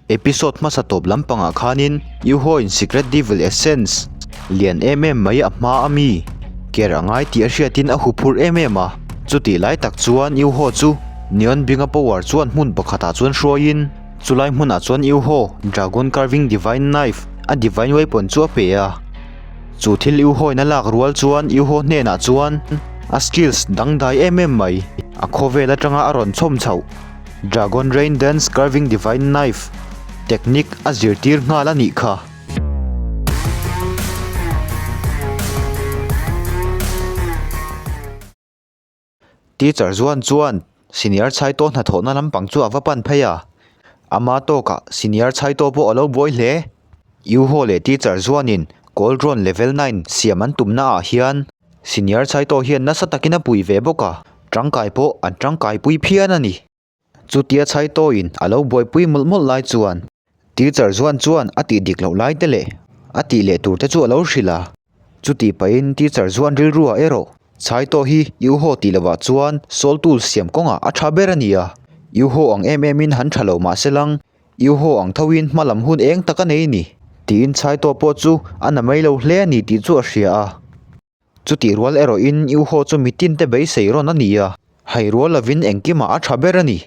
Episode hmasa tawp lampangah khanin Yuho-in Secret Devil Essence lian em em mai a hma a mi ker a ngai tih a hriatin a huphurh em em a. Chutih lai tak chuan Yuho chu Neon Binga power chuan hmun pakhatah chuan hruaiin chulai hmunah chuan Yuho Dragon Carving Divine Knife a divine weapon chu a pe a. Chu thil Yuho-in a lak rual chuan Yuho hnenah chuan a skills dangdai em em mai a khawvel atanga a rawn chhawm chhoh. Dragon Rain Dance Carving Divine Knife technique a zirtir nghal a nih kha. Teacher Zuan chuan senior chhaitaw hnathawhna lampang chu a va pan phei a, ama tawkah senior chhaitaw pawh a lo buai hle. Yuho leh teacher Zuanin Cauldron level 9 siam an tumna ah hian Senior Chhaitaw hian nasa takin a pui ve bawk a, tangkai pawh an tangkai pui phian a ni. Chutia Chhaitawin a lo buaipui mawlh mawlh lai chuan Teacher Zuan chuan a tih dik loh lai te leh a tih leh tur te chu a lo hrilh a. Chutih pahin Teacher Zuan rilruah erawh Chhaitaw hi Iuhaw tih lovah chuan Soul Tool siam kawngah a tha ber a ni a, Iuhaw ang em emin han tha lo mah se lang Iuhaw ang thoin hma lam hun eng tak a nei ni? Tiin Chhaitaw pawh chu a na mai lo hle a ni tih chu a hria a. Chutih rual erawhin Iuhaw chu mitin te beisei rawn a ni a, hai rual lovin engkimah a tha ber a ni.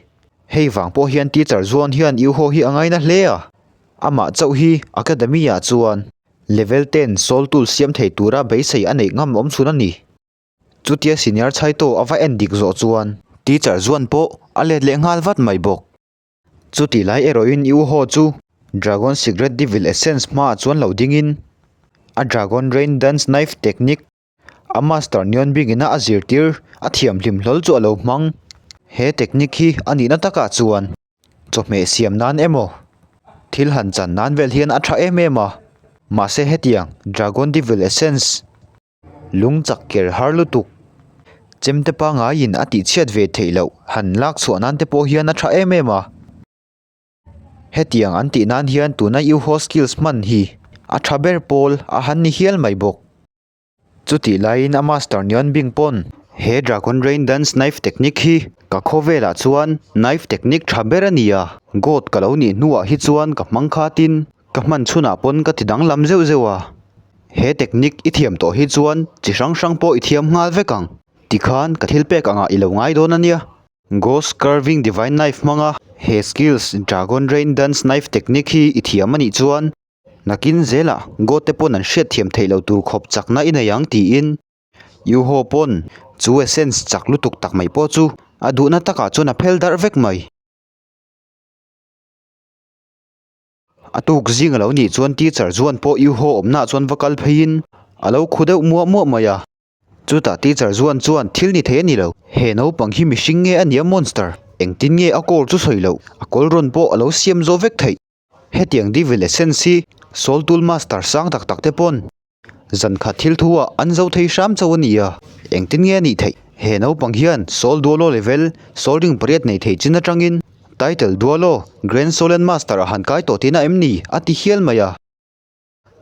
Hei vang pawh hian teacher Zuan hian Iuhaw hi a ngaina hle a, amah chauh hi academy-ah chuan level ten soul tool siam thei tura beisei a neih ngam awm chhun a ni. Chutia senior Chhaitaw a va en dik zawh chuan teacher Zuan pawh a let leh nghal vat mai bawk. Chutih lai erawhin Yuho chu Dragon Secret Devil Essence hmaah chuan lo dingin a Dragon Rain Dance Knife Technique a master Neon Bing-ina a zirtir a thiamhlim hlawl chu a lo hmang. He technique hi a nihna takah chuan chawhmeh siam nan emaw thil han chan nan vel hian a tha em em a, mahse hetiang Dragon Devil Essence Lung chak ker har lutuk. Chemte pangaiin a tihchhiat ve theih loh han lak chhuah nan te pawh hian a tha em em a. Hetiang an tih nan hian tuna Uho skills hman hi a tha ber pawl a han ni hial mai bawk. Chutih laiin a master Neon Bing pawn he Dragon Rain Dance Knife technique hi ka khawvelah chuan knife technique tha ber a ni a, God ka lo nih hnuah hi chuan ka hmang khatin Ka hman chhunah pawn ka ti danglam zeuh zeuh a, he technique i thiam tawh hi chuan chi hrang hrang pawh i thiam nghal vek ang. Tikhan ka thil pek angah i lo ngai dawn a nia. Ghost Carving Divine Knife hmanga he skills Dragon Rain Dance Knife technique hi i thiam a nih chuan nakin zelah God te pawn an hriatthiam theih loh tur khawp chakna i nei ang tiin Yuho pawn chu essence chak lutuk tak mai pawh chu a duhna takah chuan a phel darh vek mai. A tuk zing a lo nih chuan teacher chuan pawh Yuho awmnaah chuan va kal pheiin a lo khu deuh muah muah mai a. Chutah teacher chuan chuan thil ni thei a ni lo. He naupang hi mihring nge a nia monster? Engtin nge a kawl chu sawi loh? A kawl rawn pawh a lo siam zawh vek theih. Hetiang devil essence hi soul tool master sang tak tak te pawn Zan khat thil thu ah an zo thei hram chauh a ni a, engtin nge a nih theih? He naupang hian Soul Duolo level Soul Ring pariat nei thei chin atangin Title Duolo Grand Soul and Master a han kai tawh tihna em ni? a ti hial mai a.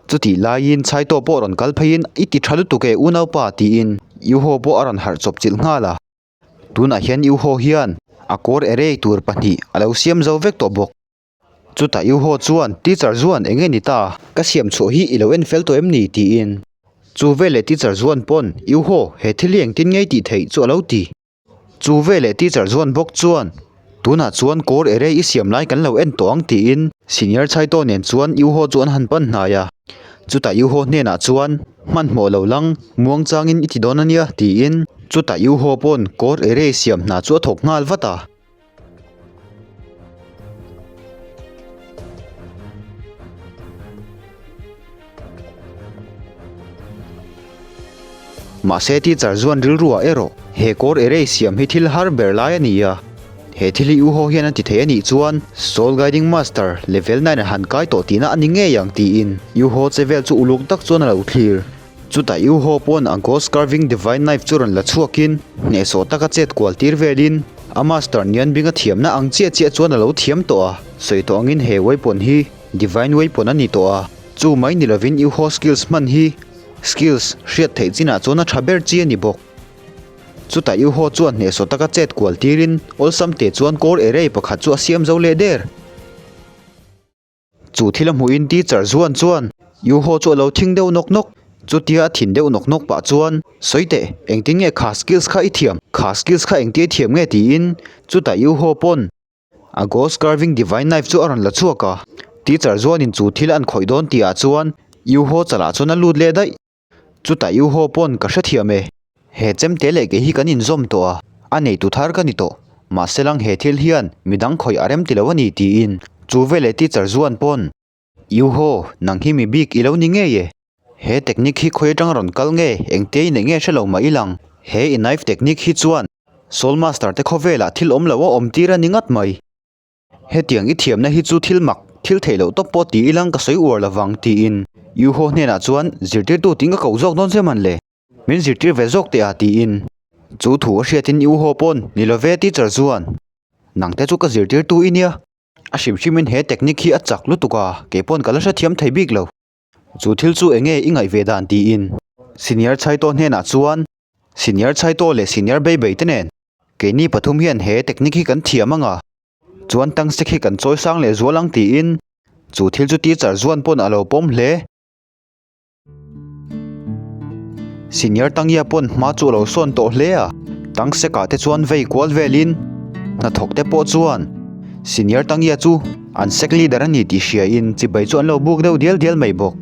Chutih laiin Chhaitaw pawh rawn kal pheiin i ti tha lutuk e unaupa tiin Yuho pawh a rawn harh chawp chilh nghal a. Tunah hian Yuho hian a kawr array tur pahnih a lo siam zo vek tawh bawk. Chutah Yuho chuan, Teacher Zuan, eng nge ni ta? Ka siam chhuah hi i lo en fel tawh em ni? tiin. Chu veleh Teacher Zuan pawn, Yuho, he thil hi engtin ngei tih theih chu a lo ti. Chu veleh Teacher Zuan bawk chuan, Tunah chuan kawr ere i siam lai kan lo en tawh ang tiin Senior Chhaitaw nen chuan Yuho chu an han pan hnai a. Chutah Yuho hnenah chuan, Hmanhmawh lo lang, muang changin i ti dawn a nia tiin. Chutah Yuho pawn kawr ere siam hna chu a thawk nghal vat a. Mahse teacher chuan rilruah erawh he kawr array siam hi thil har ber lai a ni a, he thil hi Uho hian a ti thei a nih chuan Soul Guiding Master level 9 a han kai tawh tihna a ni ngei ang tiin Uho che vel chu uluk tak chuan a lo thlir. Chutah Yuho pawn a Ghost Carving Divine Knife chu rawn la chhuakin hnehsawh taka chet kual tir velin a master Nianbinga thiamna ang chiah chiah chuan a lo thiam tawh a. Sawi tawh angin he weapon hi Divine Weapon a ni tawh a, chu mai ni lovin Yuho skills hman hi skills hriat theih chinah chuan a tha ber chi a ni bawk. Chutah Yuho chuan hnehsawh taka chet kual tirin awlsam te chuan core array pakhat chu a siam zo leh der. Chu thil a hmuhin teacher Zuan chuan Yuho chu a lo thing deuh nawk nawk. Chutia a thin deuh nawk nawk pah chuan, Sawi teh, engtin nge kha skills kha i thiam? Kha skills kha engtia i thiam nge? tiin chutah Yuho pawn a ghost carving divine knife chu a rawn la chhuak a. Teacher Zuanin chu thil an khawih dawn tihah chuan Yuho chalah chuan a lut leh daih. Chutah Yuho pawn ka hrethiam e. He chemte leh kei hi kan inzawm tawh a, a neitu thar ka ni tawh. Mahse lang he thil hian midang khawih a rem ti lo a ni tiin chu veleh teacher Zuan pawn Yuho, nang hi mi bik i lo ni ngei e. He technique hi khawi atang rawn kal nge, engtia i neih nge hre lo mah i lang. He i knife technique hi chuan Soul Master te khawvelah thil awm lo a awm tir a ni ngat mai. Hetiang i thiamna hi chu thil mak, thil theih loh tawp pawh ti ilang ka sawi uar lovang tiin Yuho hnenah chuan zirtirtu tiin ka koh zawk dawn che man le. Min zirtir ve zawk teh a tiin chu thu a hriatin Yuho pawn ni love teacher chuan nang te chu ka zirtirtu i nia. A hrim hrimin he technique hi a chak lutuk a, kei pawn ka la hrethiam thei bik lo. Chu thil chu enge i ngaih ve dan tiin Senior Chhaitaw hnenah chuan Senior Chhaitaw leh Senior Beibei te nen keini pathum hian he technique hi kan thiam ang a, chuan tangsek hi kan chawi sang leh zual ang tiin chu thil chu teacher zuan pawn a lo pawm hle. Senior Tangia pawn hma chu a lo sawn tawh hle a, Tangsekah te chuan vei kual velin hnathawk te pawh chuan Senior Tangia chu an sek leader a ni tih hriain chibai chu an lo buk deuh dial dial mai bawk.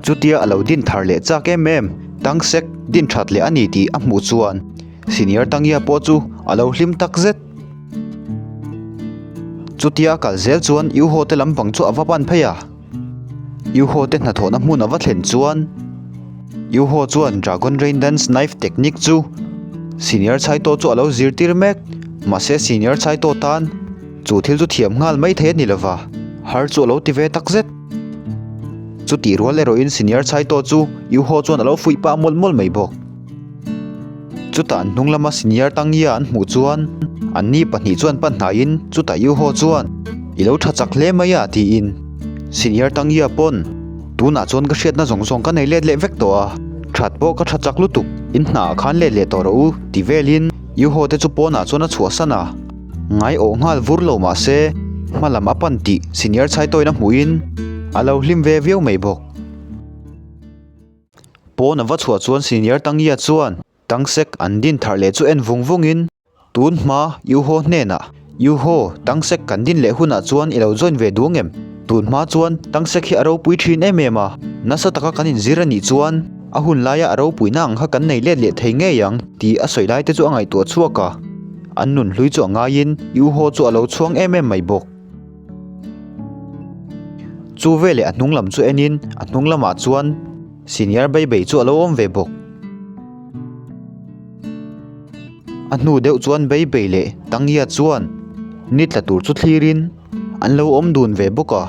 Chutia a lo din thar leh chak em em, tang sek din that leh a ni tih a hmuh chuan Senior Tangia pawh chu a lo hlim tak zet. Chutia a kal zel chuan Yuho te lampang chu a va pan phei a, Yuho te hnathawhna hmun a va thlen chuan Yuho chuan Dragon Rain Dance Knife Technique chu Senior Chhaitaw chu a lo zirtir mek, mahse Senior Chhaitaw tan Chu thil chu thiam nghal mai thei a ni lova, har chu a lo ti ve tak zet. Chutih rual erawhin Senior Chhaitaw chu Yuho chuan a lo fuih pah mawlh mawlh mai bawk. Chutah an hnung lama Senior Tangya an hmuh chuan anni pahnih chuan pan hnaiin chutah Yuho chuan, I lo tha chak hle mai a tiin Senior Tangya pawn tunah chuan ka hriatna zawng zawng ka nei let leh vek tawh a, that pawh ka tha chak lutuk, in hnaah khan let leh tawh rawh u ti velin Yuho te chu pawnah chuan a chhuahsan a. Ngai awh nghal vur lo mah se, hma lam a pan tih senior chhaitawina hmuhin a lo hlim ve viau mai bawk. Pawn a va chhuah chuan senior Tangia chuan Tangsek an din thar leh chu en vung vungin, Tun hma Yuho hnenah, Yuho, Tangsek kan din leh hunah chuan i lo join ve duang em? Tun hma chuan Tangsek hi a ropui thin em em a, nasa taka kan inzir a nih chuan a hun laia a ropuina ang kha kan nei let leh thei ngei ang tih a sawi lai te chu a ngaihtuah chhuak a. An nun hlui chu a ngaiin Yuho chu a lo chhuang em em mai bawk. Chu veleh a hnung lam chu enin a hnung lamah chuan Senior Beibei chu a lo awm ve bawk. A hnu deuh chuan Beibei leh Tangya chuan ni tla tur chu thlirin an lo awm dun ve bawk a.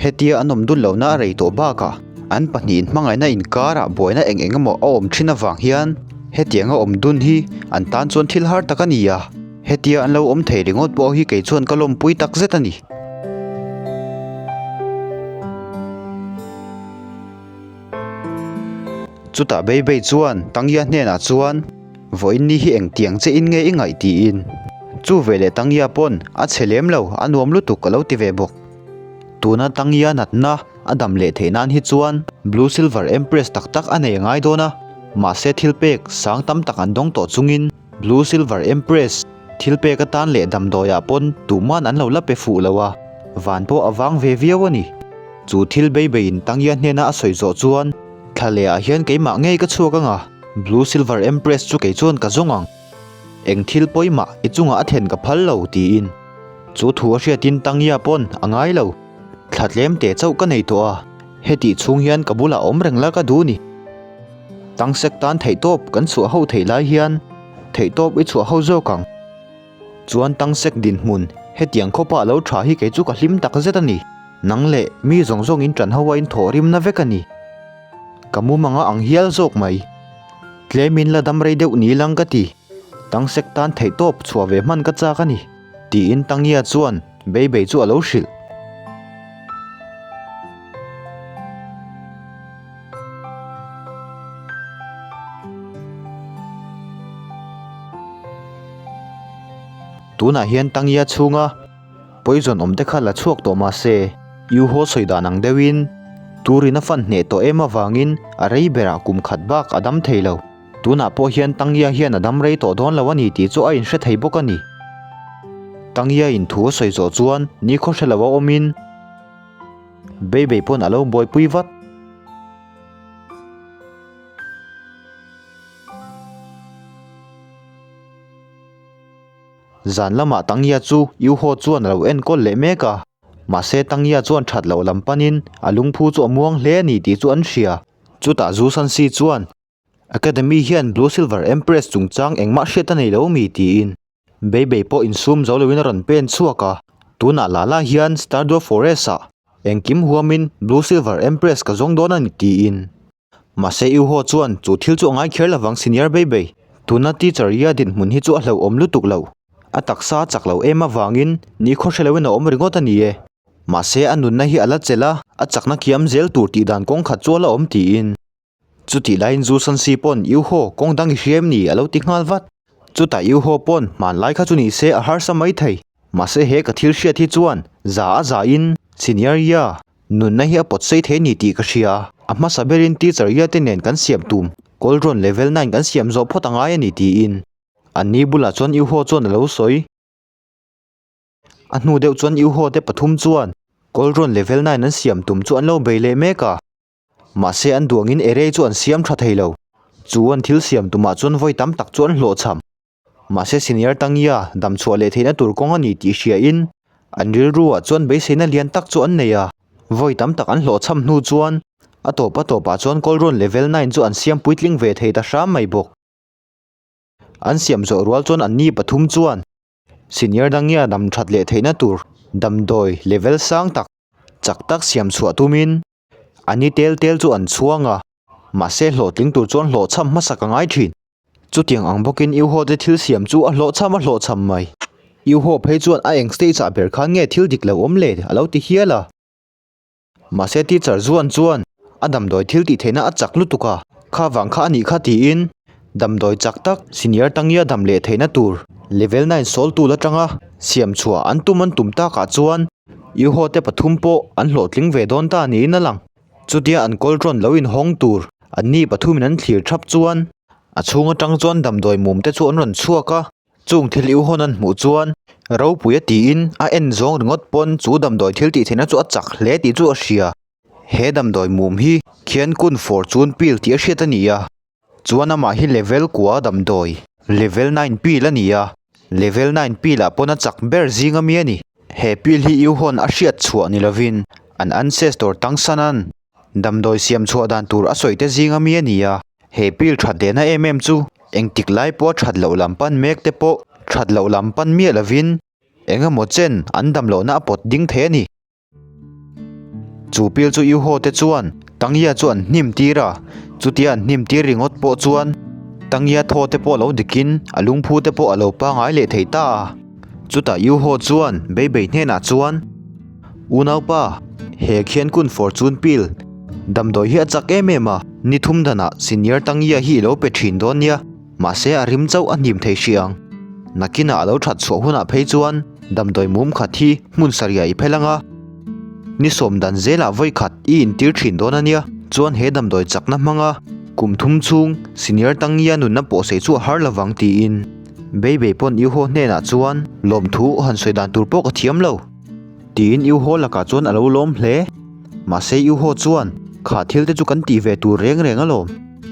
Hetia an awm dun lohna a rei tawh bakah an pahnihin hmangaihna inkarah buaina eng eng emaw a awm thin avang hian Hetianga awm dun hi an tan chuan thil har tak a ni a, hetia an lo awm thei ringawt pawh hi kei chuan ka lawmpui tak zet a ni. Chutah Beibei chuan Tangya hnenah chuan, Vawiin ni hi engtiang che in nge i ngaih? tiin. Chu veleh Tangya pawn a chhe lem lo, a nuam lutuk a lo ti ve bawk. Tuna Tangya natna a dam leh theih nan hi chuan Blue Silver Empress tak tak a nei a ngai dawn a, mahse thil pek sang tam tak an dawng tawh chungin Blue Silver Empress thil pek atan leh damdawiah pawn tuhman an lo la pe fuh lo a, van pawh a vang ve viau a ni. Chu thil beibeiin Tangya hnena a sawi zawh chuan thla leh ah hian keimah ngei ka chhuak ang a, Blue Silver Empress chu kei chuan ka zawng ang. Eng thil pawimah i chungah a then ka phal lo tiin chu thu a hriatin Tangya pawn a ngai lo. Thla tlem teh chauh ka nei tawh a, hetih chhung hian ka bulah awm reng la ka duh ni. Tangsek tan theihtawp kan chhuah ho theih lai hian theihtawp i chhuah ho zawk ang. Chuan Tangsek dinhmun hetiang khawpa a lo tha hi kei chu ka hlim tak zet a ni. Nang leh mi zawng zawng in ṭan ho a in thawh rimna vek a ni. Ka mumanga ang hial zawk mai. Tlemin la dam rei deuh ni lang ka ti. Tangsek tan theihtawp chhuah ve hman ka chak a ni. Tiin Tangya chuan Beibei chu a lo hrilh. Tunah hian Tangya chhunga poison awm te kha la chhuak tawh mah se, Yuho sawi dan ang deuhin turin a fan hneh tawh em avangin a rei berah kum khat bak a dam thei lo. Tunah pawh hian Tangya hian a dam rei tawh dawn lo a ni tih chu a inhre thei bawk a ni. Tangya in thu a sawi zawh chuan nikhaw hre lo a awmin Beibei pawn a lo buaipui vat. Zan lamah Tangya chu Yuho chuan a lo enkawl leh mek a, mahse Tangya chuan that loh lam panin a lungphu chu a muang hle a ni tih chu an hria. Chutah Zhu Sansi chuan, Academy hian Blue Silver Empress chungchang engmah hriat a nei lo mi? tiin Beibei pawh insum zo loin a rawn pen chhuak a, tunah lah lah hian Stardew Forest-ah engkim huamin Blue Silver Empress ka zawng dawn a ni tiin. Mahse Yuho chuan chu thil chu a ngai kher lovang senior Beibei. Tuna teacher ia dinhmun hi chu a hlauhawm lutuk lo. A taksa a chak lo em avangin nikhaw hre loin a awm ringawt a ni e. Mahse a nunna hi a la chelh a, a chakna kiam zel tur tih dan kawng khat chu a la awm tiin. Chutih laiin Zu Sansi pawn Yuho kawng dang i hria em ni a lo ti nghal vat. Chutah Yuho pawn hmanlai kha chu ni se a harsa mai thei. Mahse he ka thil hriat hi chuan za a za in senior ia nunna hi a pawt sei thei ni tih ka hria. A hmasa berin teacher ia te nen kan siam tum Cauldron level nine kan siam zawh phawt a ngai a ni tiin an ni bulah chuan Yuho chuan a lo sawi. A hnu deuh chuan Yuho te pathum chuan Cauldron level nine an siam tum chu an lo bei leh mek a. Mahse an duangin array chu an siam tha thei lo. Chu an thil siam tumah chuan vawi tam tak chu an hlawhchham. Mahse senior Tangya dam chhuah leh theihna tur kawng a ni tih hriain an rilruah chuan beiseina lian tak chu an nei a. Vawi tam tak an hlawhchham hnu chuan a tawp a tawpah chuan Cauldron level nine chu an siam puitling ve thei ta hram mai bawk. An siam zawh rual chuan anni pathum chuan senior Tangya dam that leh theihna tur damdawi level sang tak chak tak siam chhuah tumin A ni tel tel chu an chhuang a, mahse hlawhtling tur chuan hlawhchham hmasa ka ngai thin. Chutiang ang bawkin Yuho te thil siam chu a hlawhchham a hlawhchham mai. Yuho phei chuan a eng stage ah ber khan nge thil dik lo awm le a lo ti hial a. Mahse teacher Zuan chuan a damdawi thil tih theihna a chak lutuk a, kha vang kha a nih kha tiin damdawi chak tak senior tangia dam leh theihna tur level nine sawl tul atanga siam chhuah an tum an tum takah chuan Yuho te pathum pawh an hlawhtling ve dawn ta niin a lang. Chutia an kawlṭawn lo inhawng tur an ni pathumin an thlir thap chuan a chhung atang chuan damdawi mum te chu an rawn chhuak a, chung thil Yuho'n an hmuh chuan ropui a tiin a en zawng ringawt pawn chu damdawi thil tih theihna chu a chak hle tih chu a hria. He damdawi mum hi khian kun fortune pill tih a hriat a ni a. Chuan amah hi level kua damdawi, level nine pill a ni a, level nine pill ah pawn a chak ber zing ami a ni. He pill hi Yuhon a hriat chhuah ni lovin an ancestor Tangsanan damdawi siam chhuah dan tur a sawi te zing ami a ni a. He pill that lehna em em chu engtik lai pawha that loh lam pan mek te pawh that loh lam pan miah lovin engemaw chen an dam lohna a pawt ding thei a ni. Chu pil chu Yuho te chuan Tangya chu an hnim tir a, chutia an hnim tir ringawt pawh chuan Tangya thaw te pawh lo dikin a lungphu te pawh a lo pangai leh thei ta a. Chutah Yuho chuan Beibei hnenah chuan, Unaupa, he khian kun fortune pil damdawi hi a chak em em a, ni thum danah senior Tangya hi i lo pe thin dawn nia. Mahse a rim chauh a hnim thei hrih ang. Nakinah a lo that chhuah hunah phei chuan damdawi mum khat hi hmun sarih i phel ang a. Ni sawm dan zelah vawi khat i intir thin dawn a nia. Chuan he damdawi chakna hmanga kum thum chhung senior tangia nunna pawhsei chu a har lovang tiin Beibei pawn Iuho hnenah chuan lawmthu han sawi dan tur pawh ka thiam lo. Tiin Iuho lakah chuan a lo lawm hle. Mahse Iuho chuan kha thil te chu kan tih ve tur reng reng alawm.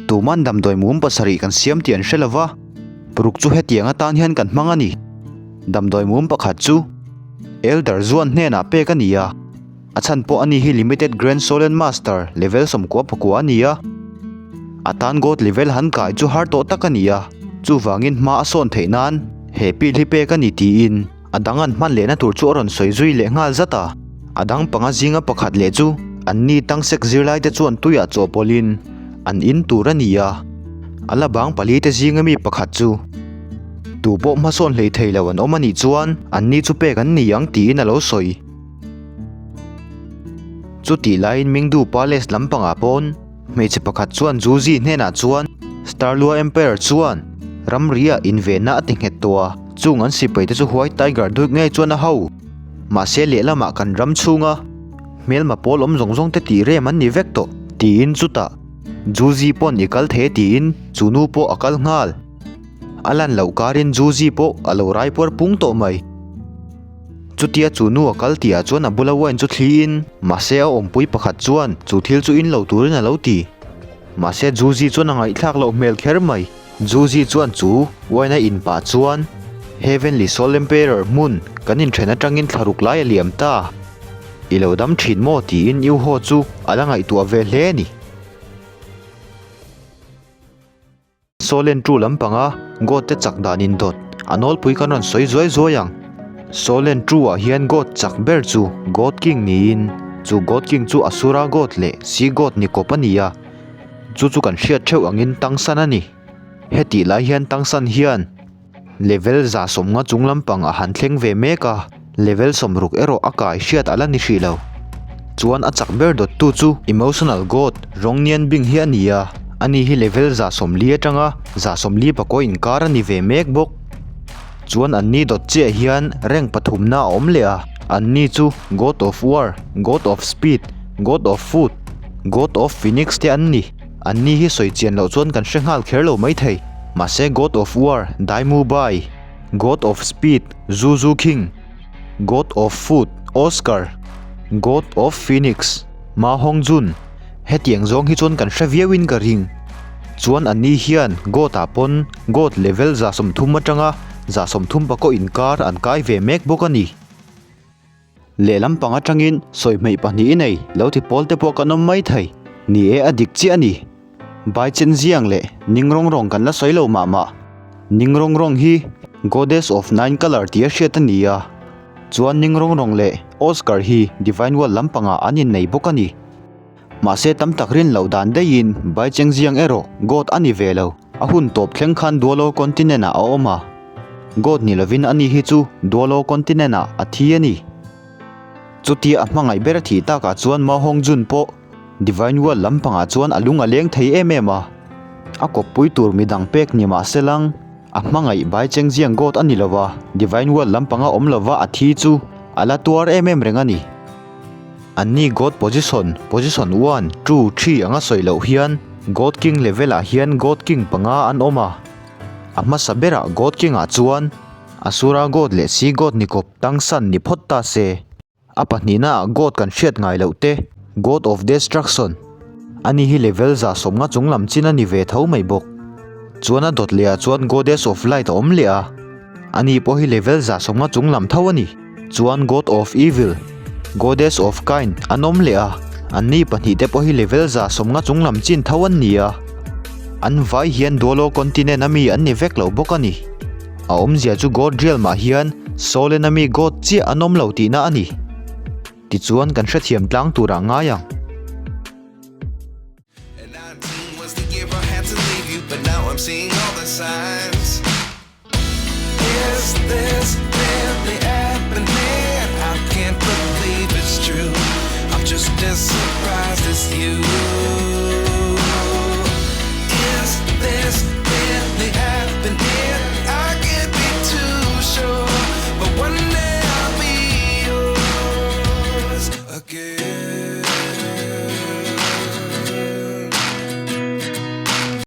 Tuman damdawi mum pasarih kan siam tih an hre lo va, paruk chu hetiang atan hian kan hmang a ni. Damdawi mum pakhat chu Elder Zuan hnenah pek a ni a, a chhan pawh ani hi Limited Grand Solen Master level 90 pakua a ni a. A tan God level han kai chu har tawh tak a ni a, chuvangin hma a sawn theih nan he pil hi pek a ni tiin A dang an hman lehna tur chu a rawn sawi zui leh nghal zat a, a dang panga zinga pakhat leh chu an ni tangsek zirlaite chuan tuiah chawhpawlhin an in tur a ni a, a la bang pali te zinga mi pakhat chu tu pawh hmasawn hlei thei lo an awm a nih chuan an ni chu pek an ni ang tiin a lo sawi. Chutih laiin Mingdu Palace lampangah pawn Hmeichhe pakhat chuan Zuzi hnenah chuan Starlua Empire chuan ramriah invenna a ti nghet tawh a. Chung an sipai te chu White Tiger Duke ngei chuan a ho. Mahse lehlamah kan ram chhunga hmelma pawl awm zawng zawng te tih rem an ni vek tawh tiin chutah Juzi pawn i kal thei tiin chu nu pawh a kal nghal. A lan loh karin Juzi pawh a lo raipuar pung tawh mai. Chutia chu nu a kal tihah chuan a bula wine chu thliin mahse a awmpui pakhat chuan chu thil chu in lo turin a lo ti. Mahse Juzi chuan a ngaihthlak loh hmel kher mai. Juzi chuan chu wine a in pah chuan Heavenly Soul Emperor hmun kan inthen atangin thla ruk lai a liam ta. I lo dam thin maw tiin Yuho chu a la ngaihtuah ve hle a ni. Solen Tu lampanga God te chak dan indawt a nawlpui kan rawn sawi zuai zuai ang. Solen Tu ah hian God chak ber chu God King niin chu God King chu Asura God leh Sea God ni kawp a ni a, chu chu kan hriat theuh angin Tangsan a ni. Hetih lai hian Tangsan hian Level 150 chung lampang a han thleng ve mek a, level 60 erawh a kai hriat a la ni hrih lo. Chuan a chak ber dawttu chu Emotional God Rong Nian Bing hi a ni a, ani hi level 140 atanga 144 inkar a ni ve mek bawk. Chuan anni dawt chiah hian rank pathumna a awm leh a, anni chu God of War, God of Speed, God of Food, God of Phoenix te an ni. Anni hi sawi chian loh chuan kan hre nghal kher lo maithei. Mahse God of War, Dai Mu Bai, God of Speed, Zhu Zhu King, God of Food, Oscar, God of Phoenix, Ma Hong Jun, hetiang zawng hi chuan kan hre viauin ka ring. Chuan anni hian God ah pawn God level 30 atanga 30 pakaw inkar an kai ve mek bawk a ni. Lehlam pang atangin sawi hmeih pahnih i nei lo ti pawl te pawh kan awm mai thei. Ni e, a dik chiah a ni. Bai chen ziang leh ning rawng rawng kan la sawi lo mah mah. Ning rawng rawng hi Goddess of Nine Colour tia hriat a ni a. Chuan ning rawng rawng leh Oscar hi Divine World lampangah an innei bawk a ni. Mahse tam tak rin loh dan daihin Bai Cheng Ziang erawh God a ni ve lo. A hun tawp thleng khan Duolo Continent ah a awm a. God ni lovin ani hi chu Duolo Continent ah a thi a ni. Chutia a hmangaih ber a thih takah chuan Ma Hong Jun pawh Divine World lampangah chuan a lung a leng thei em em a. A kawppui tur midang pek ni mah se lang a hmangaih Bai Cheng Ziang God a ni lova, Divine World lampanga awm lova a thi chu a la tuar em em reng a ni. Anni God position, position one, two, three anga sawi loh hian God King level ah hian God King panga an awm a. A hmasa berah God King ah chuan Asura God leh Sea God ni kawp tang san ni phawt ta se. A pahnihna ah God kan hriat ngai loh te God of Destruction ani hi level 150 chung lam chin a ni ve tho mai bawk. Chuan a dawt leh ah chuan Goddess of Light a awm leh a. Ani pawh hi level 150 chung lam tho a ni. Chuan God of Evil, Goddess of Kind an awm leh a, anni pahnih te pawh hi level 150 chung lam chin tho an ni a. An vai hian Duolo Continent a mi an ni vek lo bawk a ni. A awmzia chu God Realm ah hian Solen a mi God chiah an awm lo tihna a ni. Tichuan kan hrethiam tlang turah ngai ang.